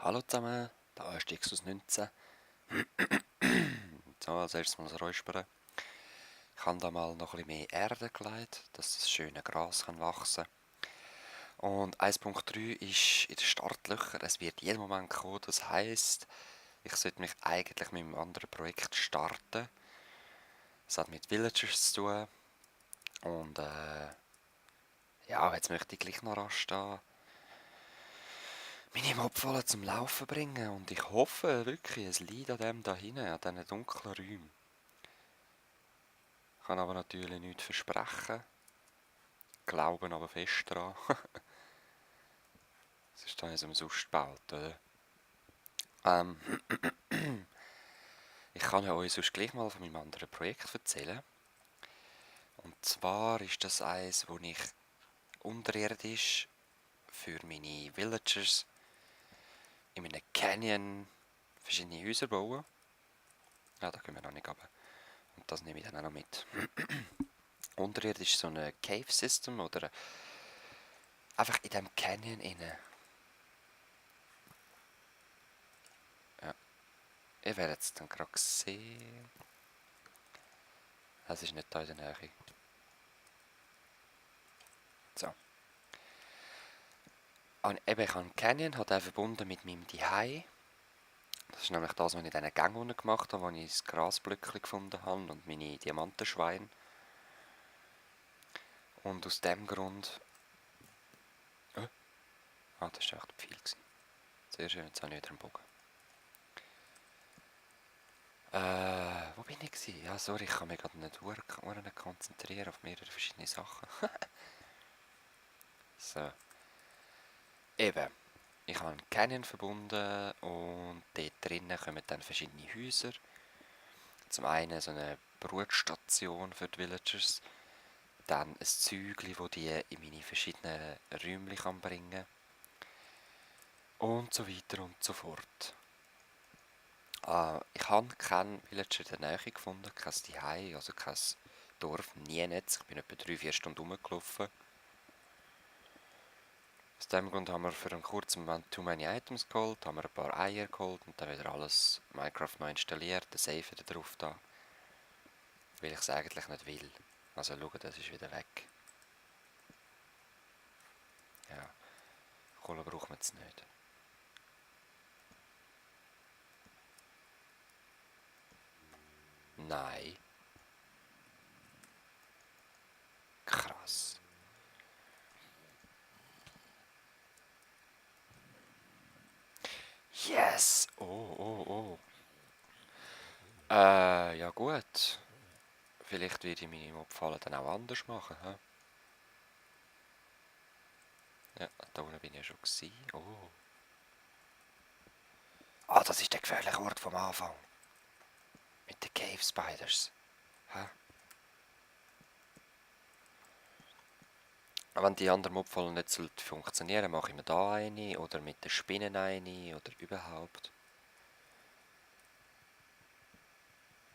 Hallo zusammen, da ist die Exus 19. So, als erstes mal das Räuspern. Ich habe da mal noch ein bisschen mehr Erde gelegt, dass das schöne Gras kann wachsen kann. Und 1.3 ist in den Startlöchern. Es wird jeden Moment kommen, das heisst, ich sollte mich eigentlich mit einem anderen Projekt starten. Es hat mit Villagers zu tun. Und ja, jetzt möchte ich gleich noch rasch da meine Mobfallen zum Laufen bringen. Und ich hoffe wirklich, es liegt an dem da hinten, an diesen dunklen Räumen. Ich kann aber natürlich nichts versprechen, glauben aber fest daran. Es ist dann umsonst gebaut, oder? Ähm, ich kann ja euch sonst gleich mal von meinem anderen Projekt erzählen. Und zwar ist das eins, wo ich unterirdisch für meine Villagers in einem Canyon verschiedene Häuser baue. Ja, da können wir noch nicht runter. Und das nehme ich dann auch noch mit. Unterirdisch so ein Cave-System oder einfach in diesem Canyon inne. Ja, ihr werdet es dann gerade sehen. Es ist nicht da in der Nähe. So. Und eben, ich habe Canyon hat er verbunden mit meinem Zuhause. Das ist nämlich das, was ich in diesen Gängen unten gemacht habe, wo ich das Grasblöckchen gefunden habe und meine Diamantenschweine. Und aus dem Grund... das war echt viel. Sehr schön, jetzt habe ich wieder einen Bogen. Wo bin ich gewesen? Ja, sorry, ich kann mich gerade nicht konzentrieren auf mehrere verschiedene Sachen. So. Eben. Ich habe einen Canyon verbunden und dort drinnen kommen dann verschiedene Häuser. Zum einen so eine Brutstation für die Villagers, dann ein Zügli, wo die in meine verschiedenen Räumchen bringen kann und so weiter und so fort. Ich habe keinen Villager in der Nähe gefunden, kein Zuhause, also kein Dorf, nie nicht. Ich bin etwa 3-4 Stunden rumgelaufen. Aus dem Grund haben wir für einen kurzen Moment Too Many Items geholt, haben wir ein paar Eier geholt und dann wieder alles Minecraft neu installiert, den Save wieder drauf da. Weil ich es eigentlich nicht will. Also schau, das ist wieder weg. Ja, Kohle braucht man jetzt nicht. Nein. Krass. Yes! Oh, oh, oh. Ja gut. Vielleicht werde ich meine Mobfallen dann auch anders machen, hä? Ja, da unten bin ich ja schon gewesen. Oh. Ah, das ist der gefährliche Ort vom Anfang. Mit den Cave Spiders. Hä? Wenn die anderen Mobfallen nicht funktionieren, mache ich mir da eine oder mit den Spinnen eine oder überhaupt.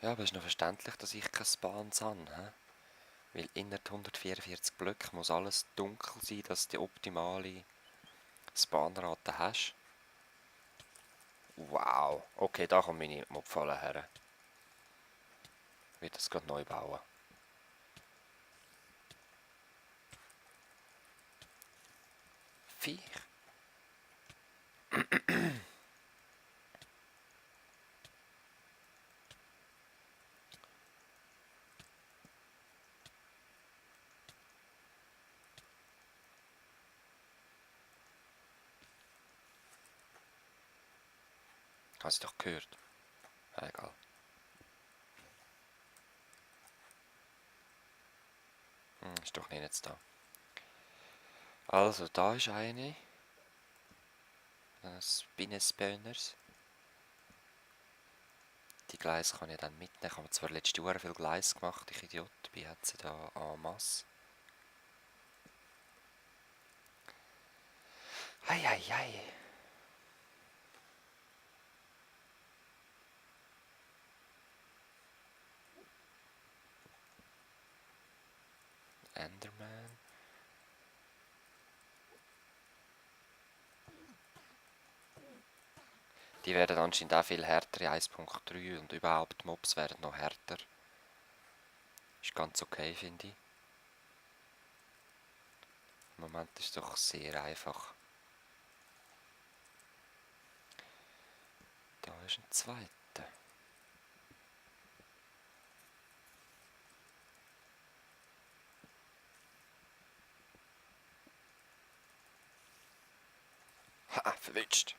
Ja, aber es ist noch verständlich, dass ich keine Spawns habe, hä? Weil innerhalb 144 Blöcke muss alles dunkel sein, dass du die optimale Spawnrate hast. Wow. Okay, da kommt meine Mobfalle her. Ich will das gerade neu bauen. Viech. Hast du doch gehört. Ja, egal. Ist doch nicht jetzt da. Also, da ist eine. Spinnenspanners. Die Gleise kann ich dann mitnehmen. Ich habe zwar letztes Jahr viel Gleis gemacht, ich Idiot. Wie hat sie da en masse? Eieiei. Enderman. Die werden anscheinend auch viel härter in 1.3 und überhaupt die Mobs werden noch härter. Ist ganz okay, finde ich. Im Moment ist es doch sehr einfach. Da ist ein zweiter. Ha, verwünscht.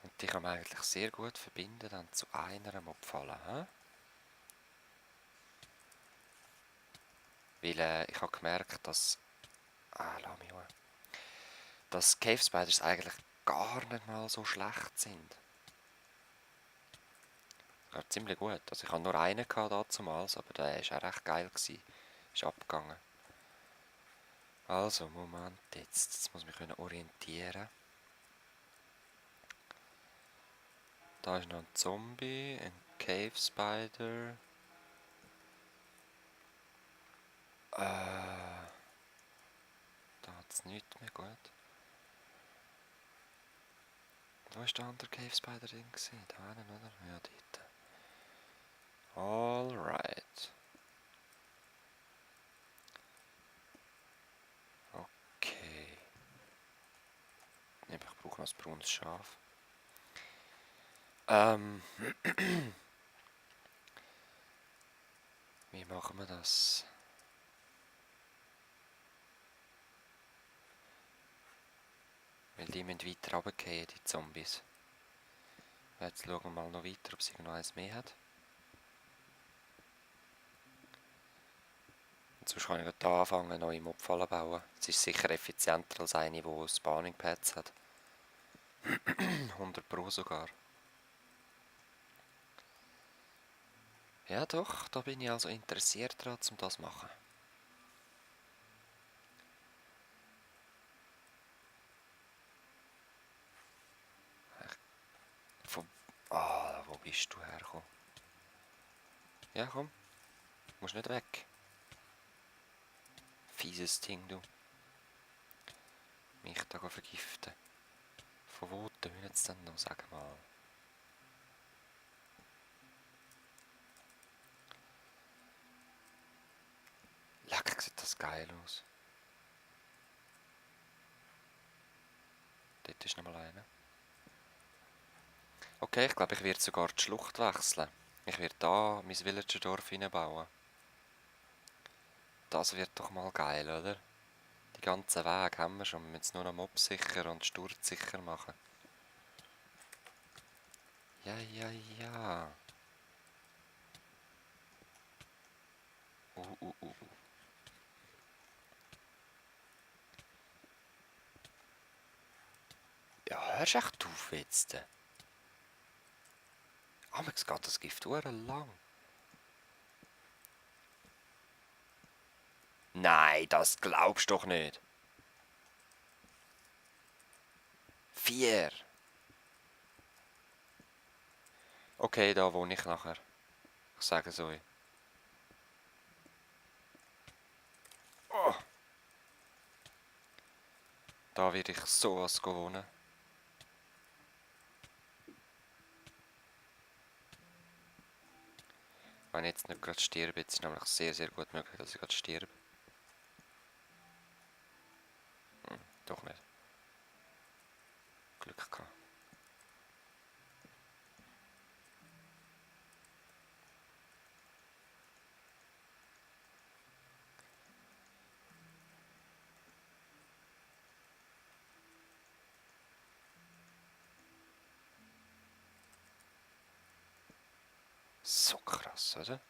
Und die kann man eigentlich sehr gut verbinden dann zu einer Mobfalle. He? Weil ich habe gemerkt, dass... lass mich holen. Dass Cave Spiders eigentlich gar nicht mal so schlecht sind. Ja, ziemlich gut. Also ich hatte nur einen damals, aber der war auch recht geil. Ist abgegangen. Also, Moment, jetzt muss ich mich orientieren. Da ist noch ein Zombie, ein Cave Spider. Da hat es nichts mehr, gut. Wo ist der andere Cave Spider drin gewesen? Da einen, oder? Ja, dort. Alright. Okay. Ich brauche noch ein braunes Schaf. Wie machen wir das? Weil die müssen weiter runterfallen, die Zombies. Jetzt schauen wir mal noch weiter, ob sie noch eins mehr hat. Und sonst kann ich hier anfangen, neue Mobfallen bauen. Es ist sicher effizienter als eine, die Spawning Pads hat. 100 Pro sogar. Ja doch, da bin ich also interessiert daran, um das zu machen. Wo bist du hergekommen? Ja, komm. Du musst nicht weg. Fieses Ding, du. Mich da vergiften. Von wo tönen es denn noch, sag mal. Leck, sieht das geil aus. Dort ist noch mal einer. Okay, ich glaube, ich werde sogar die Schlucht wechseln. Ich werde da mein Villagerdorf hineinbauen. Das wird doch mal geil, oder? Die ganzen Wege haben wir schon. Wir müssen es nur noch mobsicher und sturzsicher machen. Ja, ja, ja. Uh. Ja, hörst du echt auf jetzt? Amigs geht das Gift lang. Nein, das glaubst du doch nicht. 4. Okay, da wohne ich nachher. Ich sage so. Oh. Da werde ich sowas wohnen. Wenn ich jetzt nicht gerade sterbe, jetzt ist nämlich sehr, sehr gut möglich, dass ich gerade sterbe. Doch nicht. Glück gehabt. So krass, oder?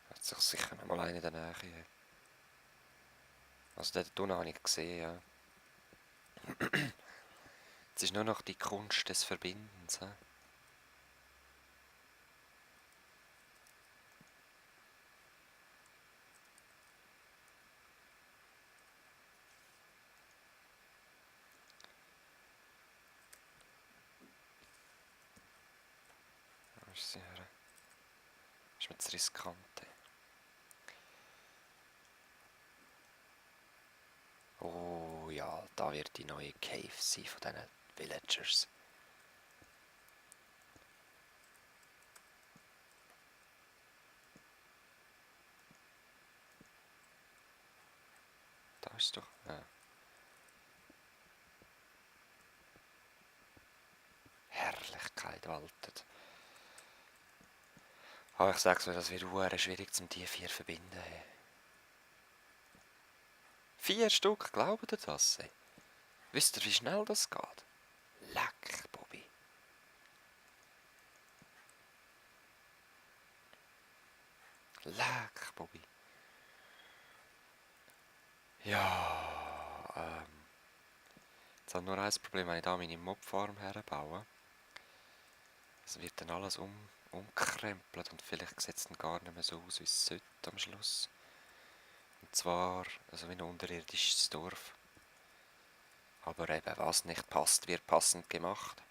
Hat sich sicher noch mal einer in der Nähe. Also dort unten habe ich gesehen, ja. Es ist nur noch die Kunst des Verbindens. He? Wo ist sie her? mir zu riskant. Oh ja, da wird die neue Cave sein von diesen Villagers. Da ist es doch. Ja. Herrlichkeit waltet. Aber ich sag's mir, das wird schwierig zum die 4 verbinden. Hey. 4 Stück, glaubt ihr das? Hey? Wisst ihr, wie schnell das geht? Leck, Bobby. Leck, Bobby. Ja, jetzt habe ich nur ein Problem, wenn ich da meine Mobfarm herbaue. Es wird dann alles umkrempelt und vielleicht sieht es dann gar nicht mehr so aus, wie es sollte am Schluss. Und zwar, also wie ein unterirdisches Dorf. Aber eben, was nicht passt, wird passend gemacht.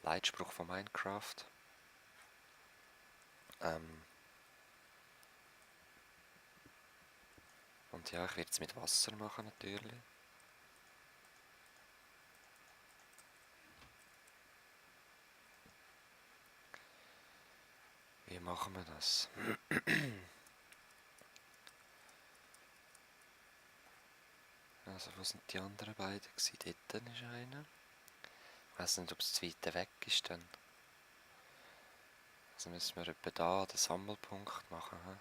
Leitspruch von Minecraft. Und ja, ich werde es mit Wasser machen natürlich. Wie machen wir das? Also, wo sind die anderen beiden gewesen? Dort ist einer. Ich weiss nicht, ob es zu weit weg ist dann. Also müssen wir etwa da den Sammelpunkt machen. He?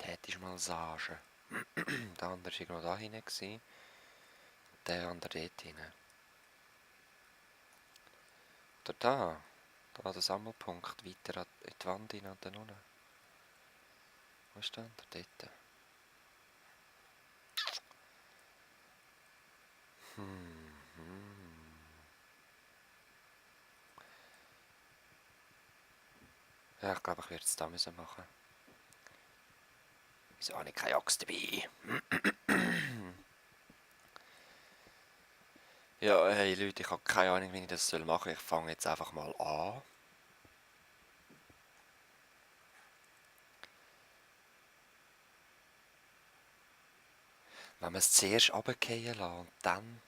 Dort ist mal Sage. Der andere war irgendwo da hinten. Der andere dort hinten. Oder da. Da der Sammelpunkt. Weiter in die Wand hinein und dann unten. Wo ist der andere? Dort. Ja, ich glaube, ich werde es da müssen machen. Wieso habe ich keine Axt dabei? Ja, hey Leute, ich habe keine Ahnung, wie ich das machen soll. Ich fange jetzt einfach mal an. Wenn wir es zuerst runterfallen lassen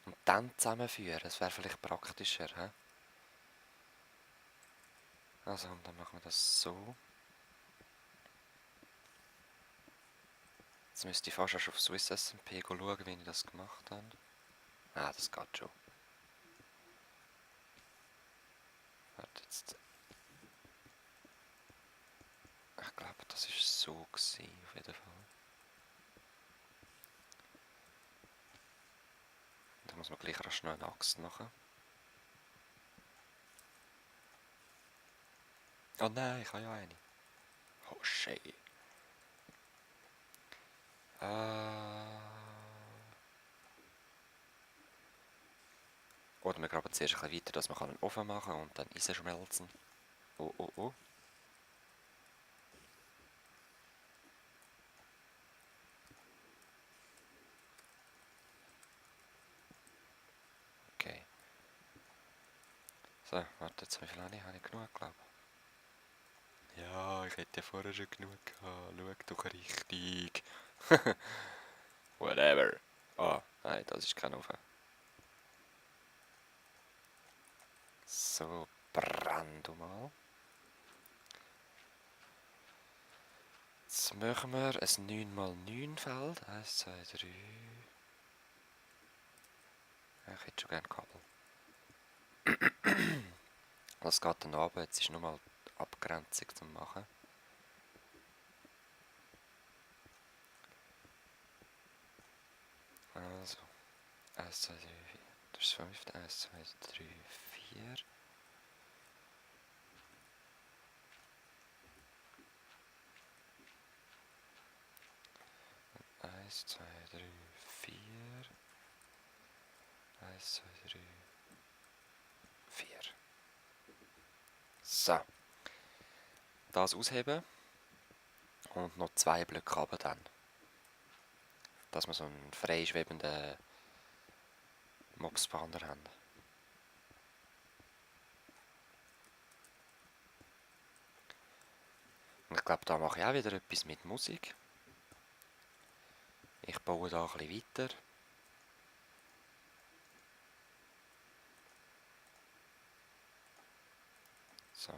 und dann zusammenführen, das wäre vielleicht praktischer. He? Also, und dann machen wir das so. Jetzt müsste ich fast erst auf Swiss SMP schauen, wie ich das gemacht habe. Ah, das geht schon. Warte jetzt. Ich glaube, das war so gewesen, auf jeden Fall. Da muss man gleich rasch noch eine Axt machen. Oh nein, ich habe ja eine. Oh shit. Oder wir graben zuerst ein bisschen weiter, dass man einen Ofen machen kann und dann Eisen schmelzen. Oh, oh, oh. Okay. So, warte, jetzt wie viel habe ich? Habe ich genug, glaube ich. Ja, ich hätte ja vorher schon genug gehabt. Schau doch richtig. Whatever. Ah, nein, das ist kein Ofen. So, brenn du mal. Jetzt machen wir ein 9x9 Feld. 1, 2, 3. Ja, ich hätte schon gerne Kabel. Das geht dann runter. Jetzt ist nur mal die Abgrenzung zu machen. Also, 1, 2, 3, 4. Das ist 5. 1, 2, 3, 4. 1, 2, 3, 4. 1, 2, 3, 4. So. Das ausheben. Und noch 2 Blöcke runter dann. Dass wir so einen freischwebenden Boxspanner haben. Und ich glaube, da mache ich auch wieder etwas mit Musik. Ich baue da ein bisschen weiter. So.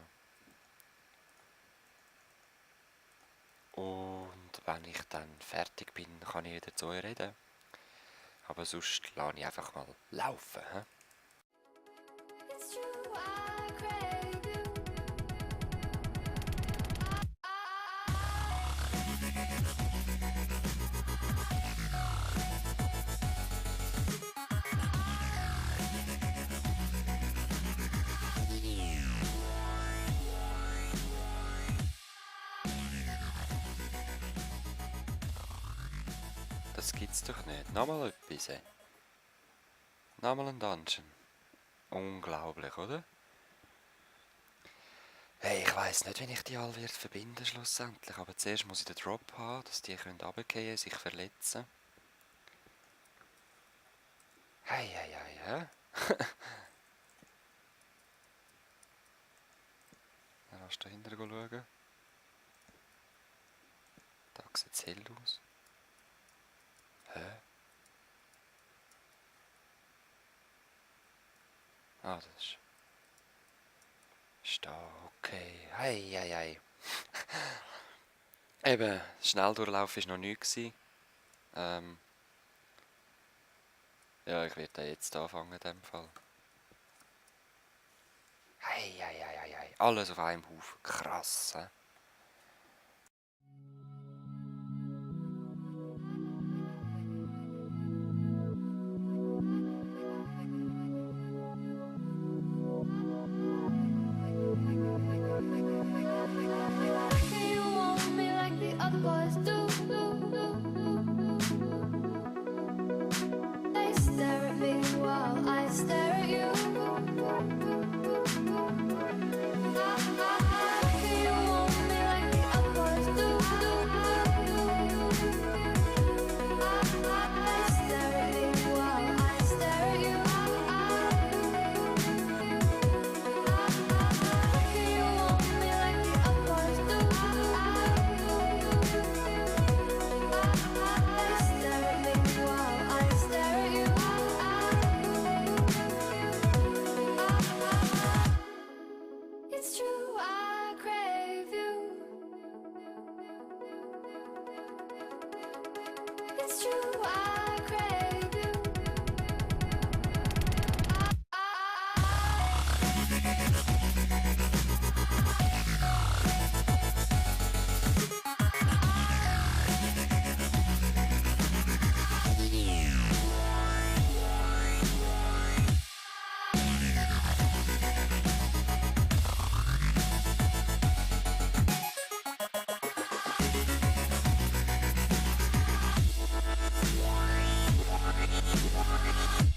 Und wenn ich dann fertig bin, kann ich wieder zu euch reden. Aber sonst lasse ich einfach mal laufen. He? It's true, I crave you. Das gibt's doch nicht. Nochmal etwas. Nochmal ein Dungeon. Unglaublich, oder? Hey, ich weiss nicht, wie ich die alle werde verbinden schlussendlich. Aber zuerst muss ich den Drop haben, dass die runterfallen, sich verletzen. Hey, hey, hey, hä? Dann hast du da hinten schauen. Da sieht es hell aus. Hä? Ah, das ist da, okay. Hey, hey, hey. Eben, Schnelldurchlauf war noch nichts. Ja, ich werde jetzt anfangen in dem Fall. Hey, hey, hey, hey, hey. Alles auf einem Haufen. Krass, hä? You want me like the other boys do. They stare at me while I stare at you. You want me like the other boys do. They stare at me while I stare at you. You want me like the other boys do. They stare at me while I stare at you. It's true, I crave you. It's true, I crave you.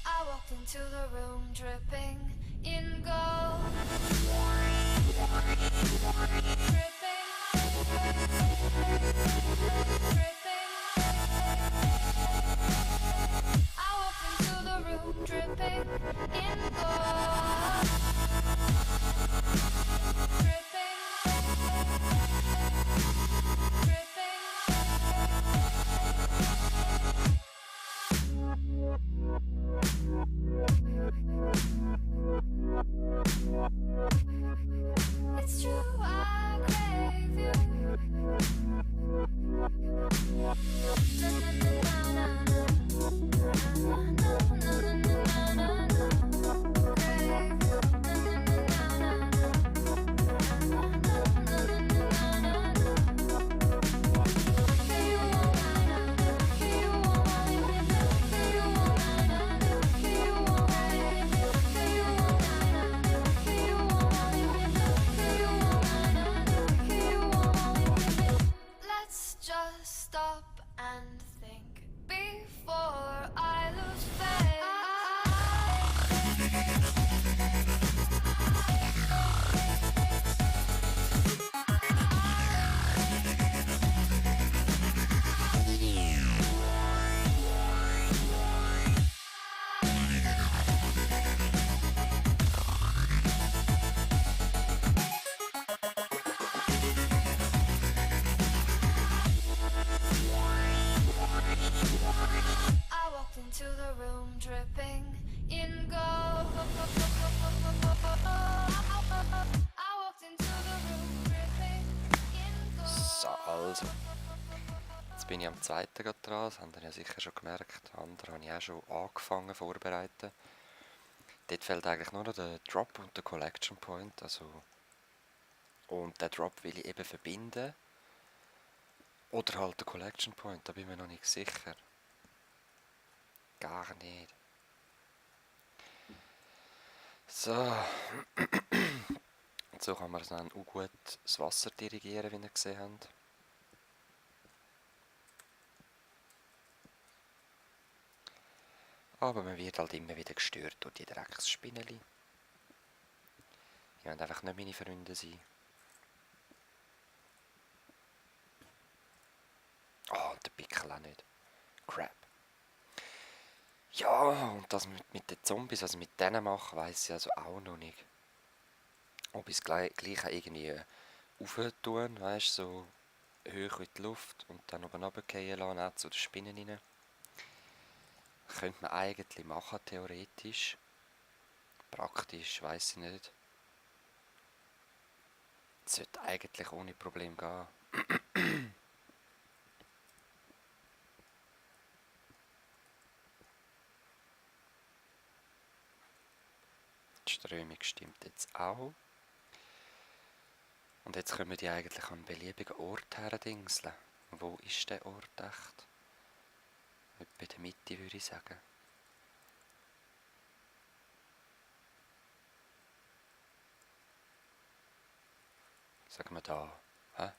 I walked into the room dripping in gold. Dripping. Dripping. I walked into the room dripping in gold. Dripping. It's true, I crave you. Let's just stop and think before I lose faith. the room, dripping in gold. I walked into the room, dripping in gold. So, also. Jetzt bin ich am zweiten gerade dran, das habt ihr ja sicher schon gemerkt. Den anderen habe ich auch schon angefangen vorzubereiten. Dort fehlt eigentlich nur noch der Drop und der Collection Point. Also, und den Drop will ich eben verbinden. Oder halt der Collection Point, da bin ich mir noch nicht sicher. Gar nicht. So. So kann man dann auch gut das Wasser dirigieren, wie ihr gesehen habt. Aber man wird halt immer wieder gestört durch die Drecksspinneli. Die wollen einfach nicht meine Freunde sein. Oh, und der Pickel auch nicht. Crap. Ja, und das mit den Zombies, was ich mit denen mache, weiss ich also auch noch nicht. Ob ich es gleich irgendwie tun, weißt du, so hoch in die Luft und dann oben runterfallen lassen, auch zu den Spinnen rein. Könnte man eigentlich machen, theoretisch. Praktisch, weiss ich nicht. Das sollte eigentlich ohne Problem gehen. Die Strömung stimmt jetzt auch. Und jetzt können wir die eigentlich an einen beliebigen Ort herdingseln. Wo ist der Ort echt? Etwa in der Mitte, würde ich sagen. Sagen wir da. Hä?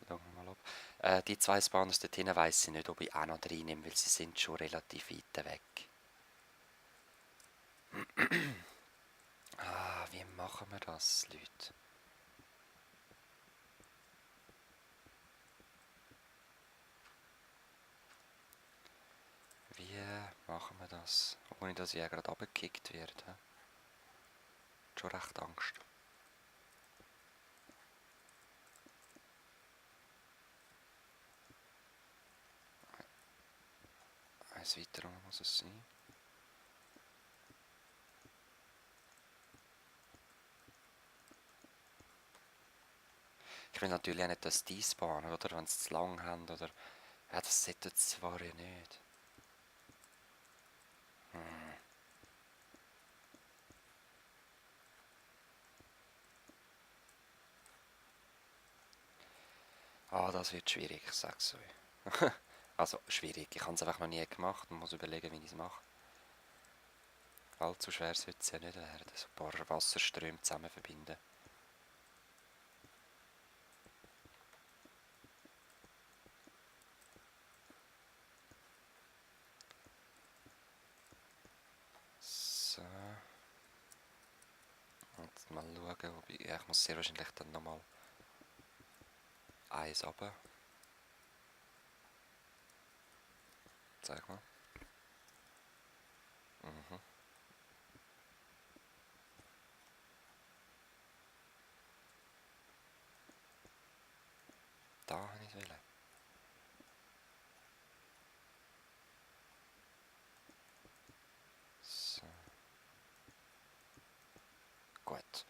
Schauen wir mal ob. Die zwei Spawners dort hinten weiss ich nicht, ob ich auch noch reinnehme, weil sie sind schon relativ weit weg. Wie machen wir das, Leute? Wie machen wir das? Ohne dass ich ja gerade runtergekickt werde. Schon recht Angst. Eins weiter muss es sein. Ich will natürlich auch nicht, dass die spawnen, oder? Wenn sie zu lang haben, oder... Ja, das sollte zwar ja nicht. Das wird schwierig, ich sag's euch. Also, schwierig. Ich habe es einfach noch nie gemacht und muss überlegen, wie ich es mache. Allzu schwer sollte es ja nicht werden. So ein paar Wasserströme zusammen verbinden. So. Und mal schauen, ob ich muss sehr wahrscheinlich dann nochmal eins runter. Zeig mal. Mhm. Da habe ich es wollen. So. Gut.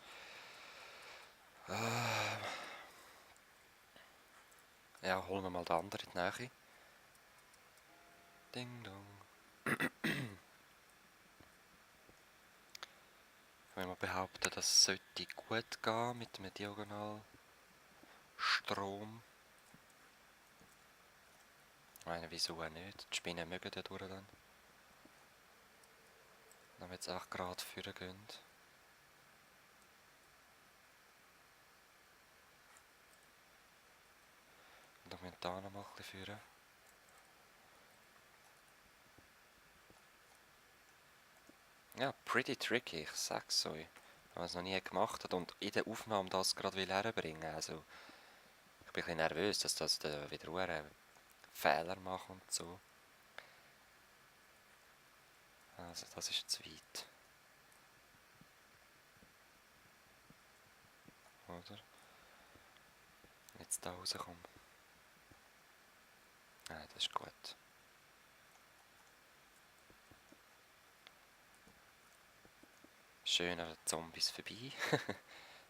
Ja, holen wir mal den anderen in die Nähe. Ding dong. Wenn man behaupten, das sollte gut gehen mit einem Diagonalstrom. Ich meine, wieso auch nicht? Die Spinnen mögen ja durch dann. Wenn wir jetzt auch gerade führen gehen. Und dann müssen wir da nochmal ein bisschen führen. Ja, pretty tricky, ich sag's euch. Wenn man es noch nie gemacht hat und in der Aufnahme das gerade herbringen will. Also, ich bin ein bisschen nervös, dass das da wieder Fehler macht und so. Also, das ist zu weit. Oder? Jetzt da rauskommen. Ah, das ist gut. Schön an den Zombies vorbei.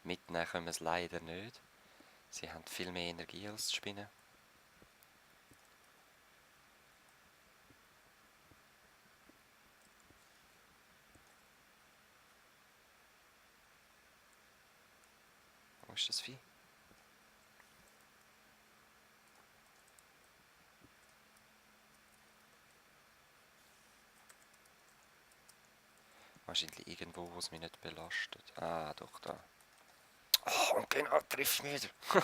Mitnehmen können wir es leider nicht. Sie haben viel mehr Energie als die Spinnen. Wo ist das Vieh? Wahrscheinlich irgendwo, wo es mich nicht belastet. Ah, doch, da. Oh, und genau, trifft mich wieder.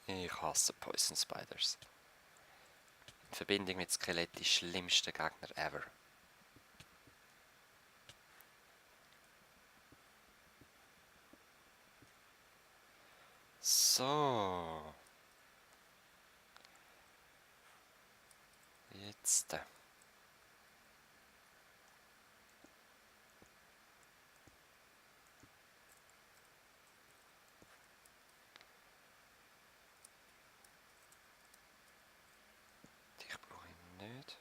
Ich hasse Poison Spiders. In Verbindung mit Skelett die schlimmste Gegner ever. So. Jetzt. Dich brauche ich nicht.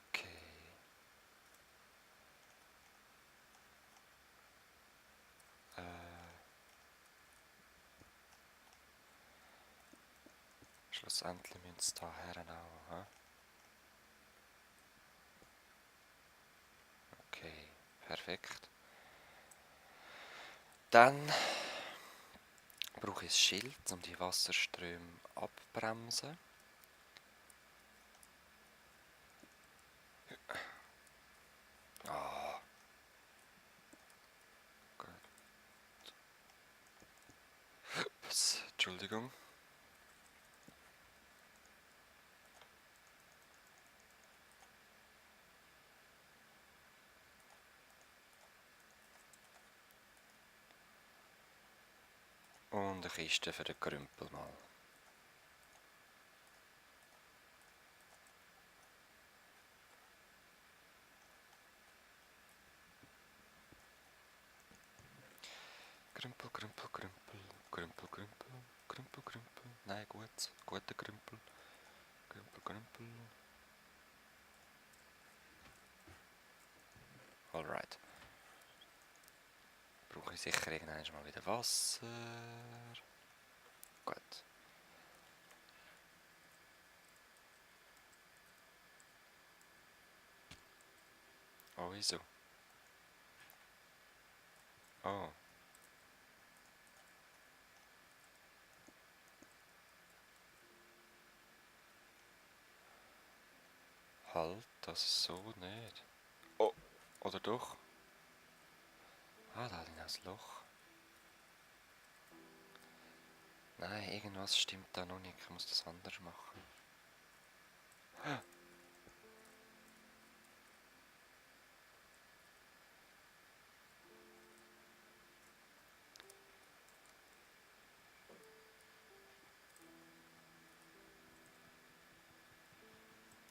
Okay. Schlussendlich müssen sie da her auch. He? Okay, perfekt. Dann brauche ich ein Schild, um die Wasserströme abbremsen. Ah, gut. Ups, Entschuldigung. Und eine Kiste für den Krümpel mal. Krümpel, Krümpel, Krümpel, Krümpel, Krümpel, Krümpel, Krümpel. Nein, gut, guter Krümpel. Krümpel, Krümpel. Alright. Brauche ich sicher irgendwann mal wieder Wasser. Gut. Oh, wieso? Oh. Halt, das so nicht. Oh, oder doch? Ah, da hat ich das Loch. Nein, irgendwas stimmt da noch nicht. Ich muss das anders machen.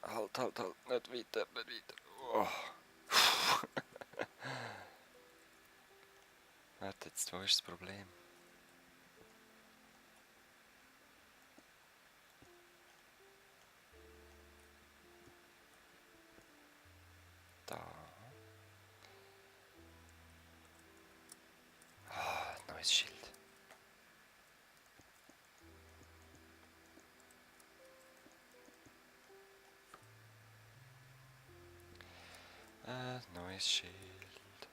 Halt, halt, halt. Nicht weiter, nicht weiter. Oh. Warte, jetzt, wo ist das Problem? Da. Ah, neues Schild. Neues Schild.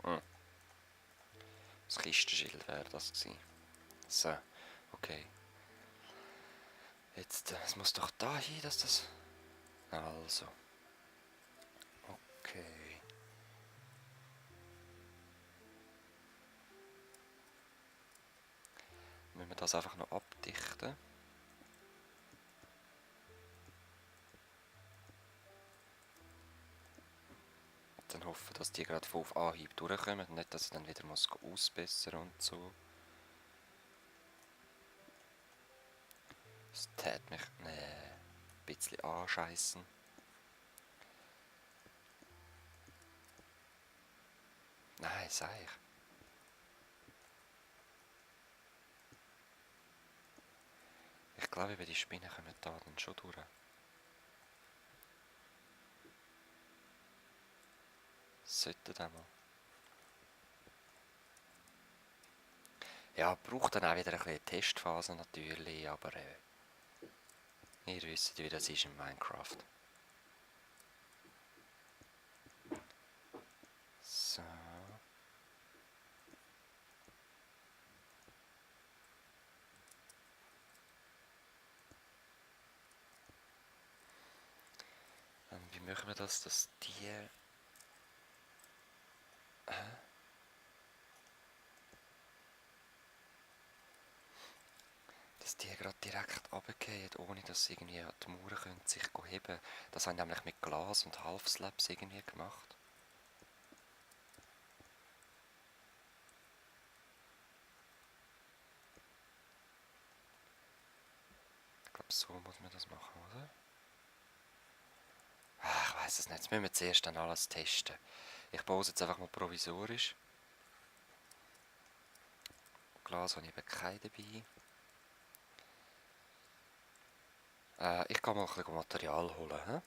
Hm. Das Kistenschild wäre das gewesen. So, okay. Jetzt, es muss doch da hin, dass das... Also. Okay. Müssen wir das einfach noch abdichten. Dann hoffen, dass die gerade auf Anhieb durchkommen und nicht, dass ich dann wieder muss ausbessern und so. Das tät mich ein bisschen anscheißen. Seich. Ich glaube, über die Spinnen kommen da dann schon durch. Sollte dann mal. Ja, braucht dann auch wieder ein bisschen Testphase natürlich, aber ihr wisst, wie das ist in Minecraft. So. Wie machen wir das, dass die... dass die gerade direkt runtergehen, ohne dass irgendwie die Mauern können sich heben können. Das haben nämlich mit Glas und Half-Slabs irgendwie gemacht. Ich glaube, so muss man das machen, oder? Ich weiß es nicht. Jetzt müssen wir zuerst dann alles testen. Ich baue es jetzt einfach mal provisorisch. Glas habe ich eben kein dabei. Ich kann mal ein bisschen Material holen. He?